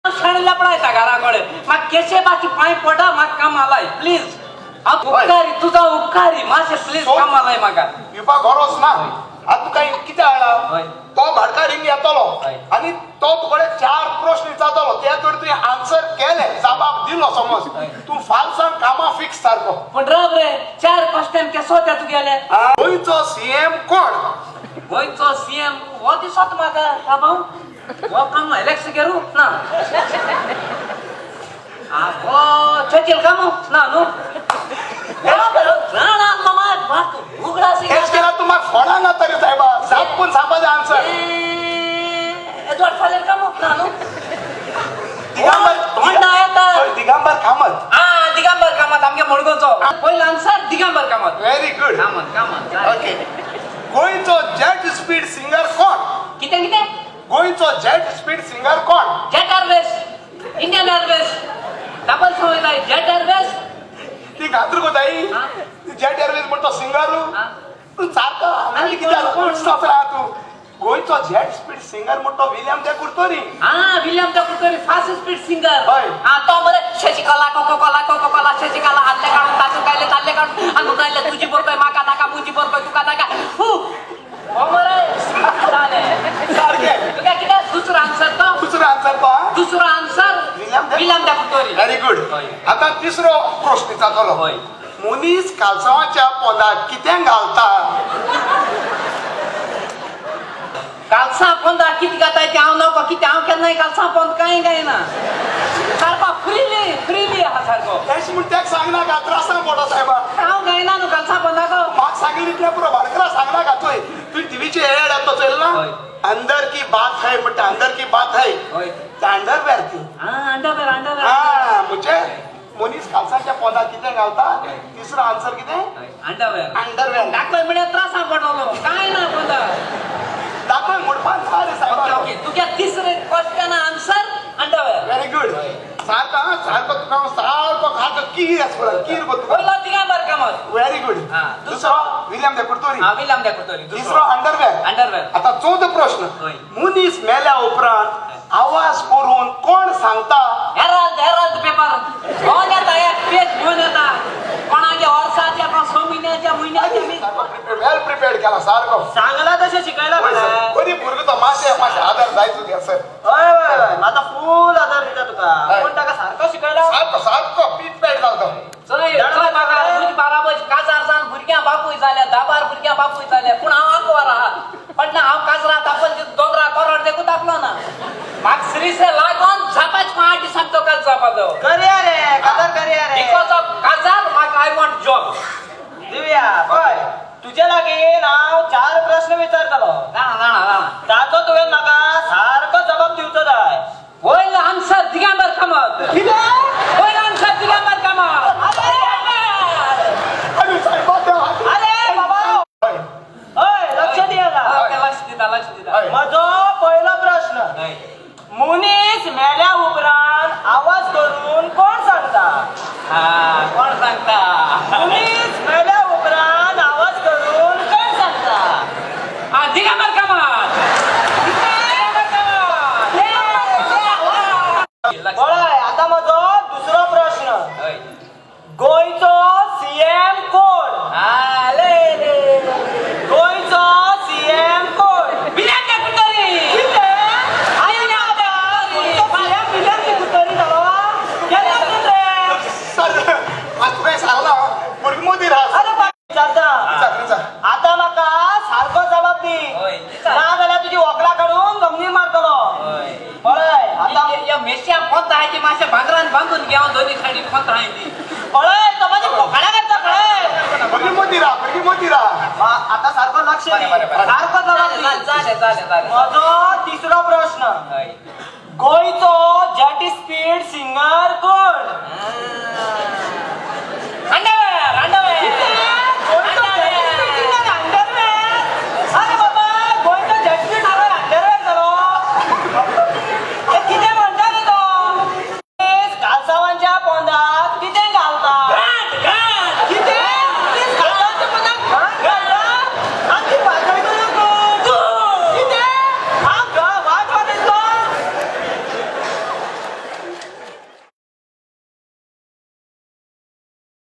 शेणल्या पळयता घरा कडेन म्हाका केशेबाची पांय पडा, म्हाका कामालाय प्लीज. हांव उपकारी, तुजो उपकारी मातशें प्लीज कामालाय म्हाका. दिवपाक गरज ना. आतां तुका कितें हाडला? हय. तो भाटकार हिंग येतलो हय. आनी तो तुकडे चार प्रश्न विचारतलो, ते तर तुवें आन्सर केले, जबाब दिलो समज, हय. तूं फालसान कामां फिक्स सारको. पूण राव रे, चार क्वेश्चन केसो त्या तुगेले? गोंयचो सीएम कोण? गोंयचो सीएम हो दिसत म्हाका बाबा, हो काम एलेक्स गेरू ना, हो चर्चिल कामू ना न्हू? जाणा मामा, म्हाका उगडास. हेच केला तूं म्हाका फोनार ना तरी सायबा, जाप पूण सांगपाचें आन्सर. एडवर्ड फालेर कामू ना न्हू? दिगंबर. तोंडा येता. हय, दिगंबर कामत. आ, दिगंबर कामत, आमगे मडगांवचो. पयलो answer Digambar Kamat. Very good. Kamat, Kamat. Okay, गोंयचो जेट स्पीड सिंगर कोण? कितें कितें? गोंयचो जेट स्पीड सिंगर कोण? Jet Airways, Indian Airways, double समजताय, jet Airways. ती घातरू कोताई. हा? जेट एअरवेज म्हणतो सिंगर. हा? तू सारको. आनी कितें कोण? कोण सोंसरा तूं? गोंयचो जेट स्पीड सिंगर म्हणतो विलियम दे कुर्तोरी. हा, William de Curtorim, fast speed singer. हय. हा, तो मरे शशिकला कोको कोला कोको कोला शशिकला हातले काढून तातू कायले ताल्ले काढून आणि कायले तुझी बरोबर माका नाका, मुजी बरोबर तुका नाका, हू हो मरे चालेल. सारखे. तुका कितें दुसरो आन्सर तो? दुसरो आन्सर तो हा? दुसरो answer William de- William de Curtorim. Very good. हय. आता तिसरो प्रश्न विचारतलो. हय. मनीस कालसांवाच्या पोंदाक कितें घालता? कालसां पोंदा कितें घाताय तें हांव नको कितें, हांव केन्नाय कालसां पोंद कांय गायना, सारको फ्रिली फ्रिली आहा सारको. तेश म्हण तेक सांगनाका, त्रासान पडो सायबा. हांव गायना न्हू कालसां पोंदाको. म्हाका सांगली इतलें पुरो, भाडकरा सांगनाका. तुवें तुवें टिवीचे एड येता चोयल ना? हय. अंदर की बात है म्हणटा, अंदर की बात है. हय. अंडरवेअर ती. हा, अंडरवेअर, अंडरवेअर. हा, म्हणजे मनीस कालसाच्या पोंदा कितें घालता, तिसरो आन्सर कितें? अंडरवेअर. अंडरवेअर. दाखय म्हळ्यार त्रासान पडलो, कांय ना पोंदा. दाखय म्हणपान सारे ओके. सायबा. ओके, तुज्या तिसरे question answer underwear. Very good. सारको हा, सारको तुका हांव सारको सारको कीर आसा पळय, कीर गो तुका. पयलो दिगंबर कामत. Very good. हा. दुसरो विलियम दे कुर्तोरी. हा, विलियम दे कुर्तोरी. तिसरो अंडरवेअर. अंडरवेअर. आता चौथो प्रश्न. हय. मनीस मेल्या उपरांत आवाज करून कोण सांगता? हेराल्ड, हेराल्ड पेपर घेवन येता, एक पेज घेवन येता, कोणागे वर्साच्या कोण 6 म्हयन्याच्या म्हयन्याच्या बी. वेल प्रिपेर्ड केला सारको. सांगला तशें शिकयला हय सर. मरे. बरी भुरगो तो, मातशें मातशें आदार जाय तुगे सर. हय हय हय, आतां फूल आदार दिता तुका. हय. पूण ताका सारको शिकयला. सारको सारको प्रिपेर्ड जालो तो. चोय चोय, म्हाका म्हजी बाराबर काजार जावन भुरग्यां बापूय जाल्या, दाबार भुरग्यां बापूय जाल्या, पूण हांव आंकवार आहा. पण ना, हांव काजरा तापल दोंगरा कोरड देखून तापलो ना. म्हाका श्रीसे लागोन जापाच 5 दिसांक तो काज जावपाचो. करया रे, काजार करया रे. Because of काजार म्हाका I want job. दिवया. पळय, तुजे लागीं हांव चार प्रश्न विचारतलो. जाणा जाणा जाणा. ताचो तुवें म्हाका सारको जबाब दिवचो जाय. पयलो आन्सर दिगंबर कामत. कितें? पयलो आन्सर दिगंबर कामत. अरे सायबा देवा. अरे बाबा. हय. हय, लक्ष दी आता. ओके, लक्ष दिता, लक्ष दिता. हय. म्हजो पयलो प्रश्न. हय. मनीस मेल्या उपरांत आवाज करून कोण सांगता? हा, कोण सांगता? मनीस मेल्या उपरांत आवाज करून कोण सांगता? हा, दिगंबर कामत, दिगंबर कामत. पळय, आता म्हजो दुसरो प्रश्न. हय. गोंयचो सीएम कोण? हा, ले ले. गोंयचो सीएम कोण? विलियम दे कुर्तोरी. कितें? विलियम दे गोंयचो कुर्तोरी. सीएम विलियम दे कुर्तोरी जालो? केन्ना रे? सर, म्हाका तुवें सांगलां, भुरगीं मदीं राव. अरे विचारता. विचार विचार. आता म्हाका सारको जबाब दी, हय. ना जाल्यार तुजी वोकलां काडून जमनीर मारतलो. हय. पळय आता. या मेश्या पोंता हाय ती मातशें भांगरान बांदून घेवन दोनी सायडीन पोंता हाय ती. पळय, तो म्हाजी फोकाणां करता पळय. भुरगीं मदीं राव, भुरगीं मदीं राव. आता सारको लक्ष दी. बरें, बरें, बरें. सारको जबाब दी. जालें जालें जालें. म्हजो तिसरो प्रश्न. हय. गोंयचो